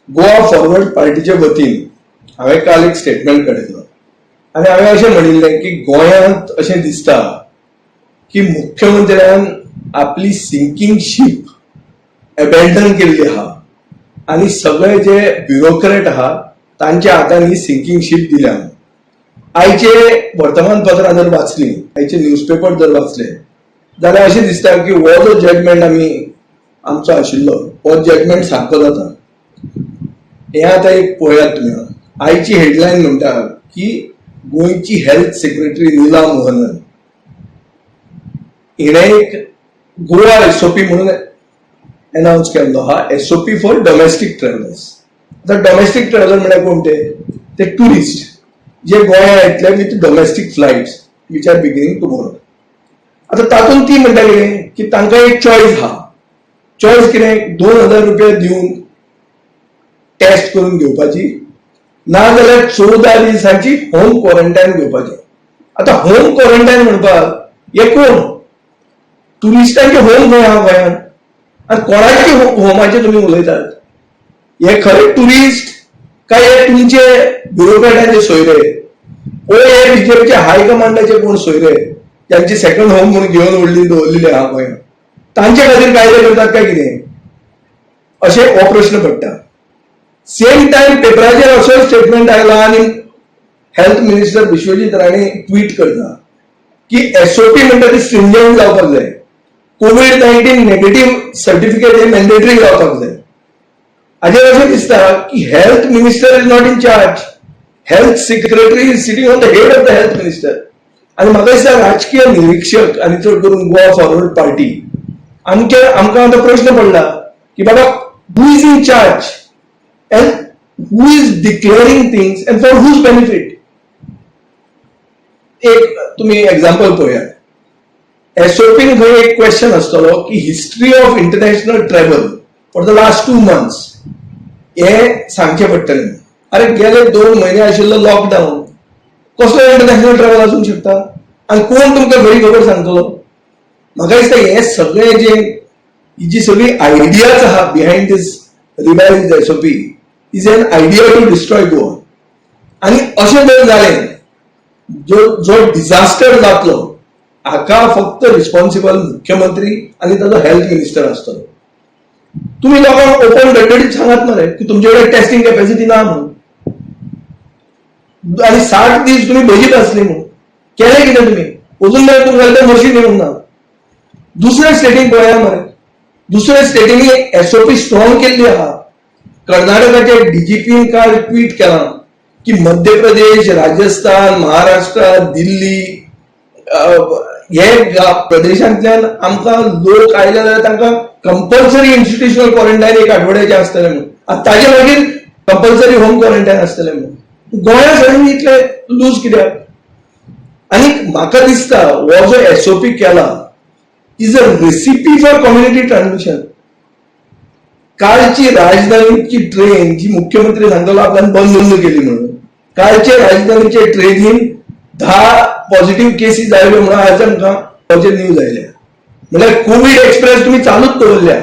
Goa forward पार्टीचे वतीन हांवें काल एक स्टेटमेंट काडिल्लो आनी हांवें अशें म्हणिल्लें की गोंयांत अशें दिसता की मुख्यमंत्र्यान आपली सिंकींग शीप एबेंडन केल्ली आहा आनी सगळे जे ब्युरोक्रेट आहा तांच्या हातान ही सिंकींग शीप दिल्या. आयचे वर्तमानपत्रां जर वाचली, आयचे न्यूजपेपर जर वाचले जाल्यार अशें दिसता की हो जो जजमेंट आमी आमचो आशिल्लो हो जजमेंट सारको जाता. हें आतां एक पळयात तुमी, आयची हेडलायन म्हणटा की गोंयची हेल्थ सेक्रेटरी निला मोहनन हिणें एक गोवा एसओपी म्हणून अनाउन्स केल्लो आहा, एसओपी फॉर डोमेस्टीक ट्रॅव्हलर्स. आतां डोमेस्टीक ट्रॅव्हलर म्हळ्यार कोण ते? ते ट्युरिस्ट जे गोंया येतले with domestic flights which are beginning tomorrow. आतां तातूंत ती म्हणटा कितें की तांकां एक चॉयस आहा. चॉयस कितें? 2000 रुपया दिवन टेस्ट करून घेवपाची, ना जाल्यार 14 दिसांची होम क्वॉरंटायन घेवपाची. आतां होम क्वॉरंटायन म्हणपाक हे कोण ट्युरिस्टांचे होम खंय आहा गोंयांत आनी कोणाचे होमाचे तुमी उलयतात? हे खरे ट्युरिस्ट काय हे तुमचे ब्युरोक्रेटांचे सोयरे ओ हे बीजेपीचे हायकमांडाचे कोण सोयरे ज्यांची सेकंड होम म्हणून घेवन व्हडली दवरलेली आहा गोंयांत, तांचे खातीर कायदे करतात काय कितें, अशें हो प्रश्न पडटा. सेम टायम पेपराचेर असो स्टेटमेंट आयला आनी health minister Vishwajit Rane tweet करता की एसओपी म्हणटा ती स्ट्रिंजंट जावपाक जाय, कोवीड-19 नेगेटीव्ह सर्टिफिकेट हे मॅन्डेटरी जावपाक जाय. हाजेर अशें दिसता की health minister is not in charge, health secretary is sitting on the head of the health minister. आनी म्हाका दिसता राजकीय निरिक्षक आनी चड करून गोवा फॉरवर्ड पार्टी आमचे आमकां आतां प्रश्न पडला की बाबा, who is in charge and who is declaring things and for whose benefit? एक तुम्ही एक्झाम्पल पळयात, एसओपीन खंय एक क्वेश्चन आसतलो की history of international travel for the last 2 months हे सांगचें पडटलें. अरे, गेले 2 म्हयने आशिल्लो लॉकडाऊन, कसलो इंटरनॅशनल ट्रॅव्हल आसूंक शकता आनी कोण तुमकां खरी खबर सांगतलो? म्हाका दिसता हे सगळे जे ही जी सगळी आयडियाज आहा behind this revised SOP is an idea to destroy Goa. आनी अशें जर जालें, जो जो डिझास्टर जातलो हाका फक्त रिस्पॉन्सिबल मुख्यमंत्री आनी ताजो हेल्थ मिनिस्टर आसतलो. तुम्ही लोकांक ओपन डड्डडीत सांगात मरे की तुमचे कडेन टेस्टिंग कॅपॅसिटी ना म्हणून आनी 60 दीस तुम्ही भजीत आसली म्हणून केलें कितें तुमी? अजून मेरेन तुमकां ते मशीन येवंक ना. दुसऱ्या स्टेटीक पळया मरे, दुसऱ्या स्टेटींनी एसओपी स्ट्रॉंग केल्ली आहा. कर्नाटकाचे डीजीपीन काल ट्वीट केलां की मध्य प्रदेश, राजस्थान, महाराष्ट्र, दिल्ली हे प्रदेशांतल्यान आमकां लोक आयले जाल्यार तांकां कंपल्सरी इन्स्टिट्युशनल क्वॉरंटायन एक आठवड्याचें आसतलें म्हणून. आतां ताजे मागीर कंपल्सरी होम क्वॉरंटायन आसतलें म्हणून. गोंया सगळ्यांनी इतले लूज कित्याक? आनी म्हाका दिसता हो जो एसओपी केला is a recipe for community transmission. कालची राजधानीची ट्रेन जी मुख्यमंत्री सांगतालो आपल्यान बंद बंद केली म्हणून, कालचे राजधानीचे ट्रेनीन 10 पॉझिटिव्ह केसीस आयल्यो म्हणून आज आमकां न्यूज आयल्या. म्हणल्यार कोवीड एक्सप्रेस तुम्ही चालूच दवरल्या.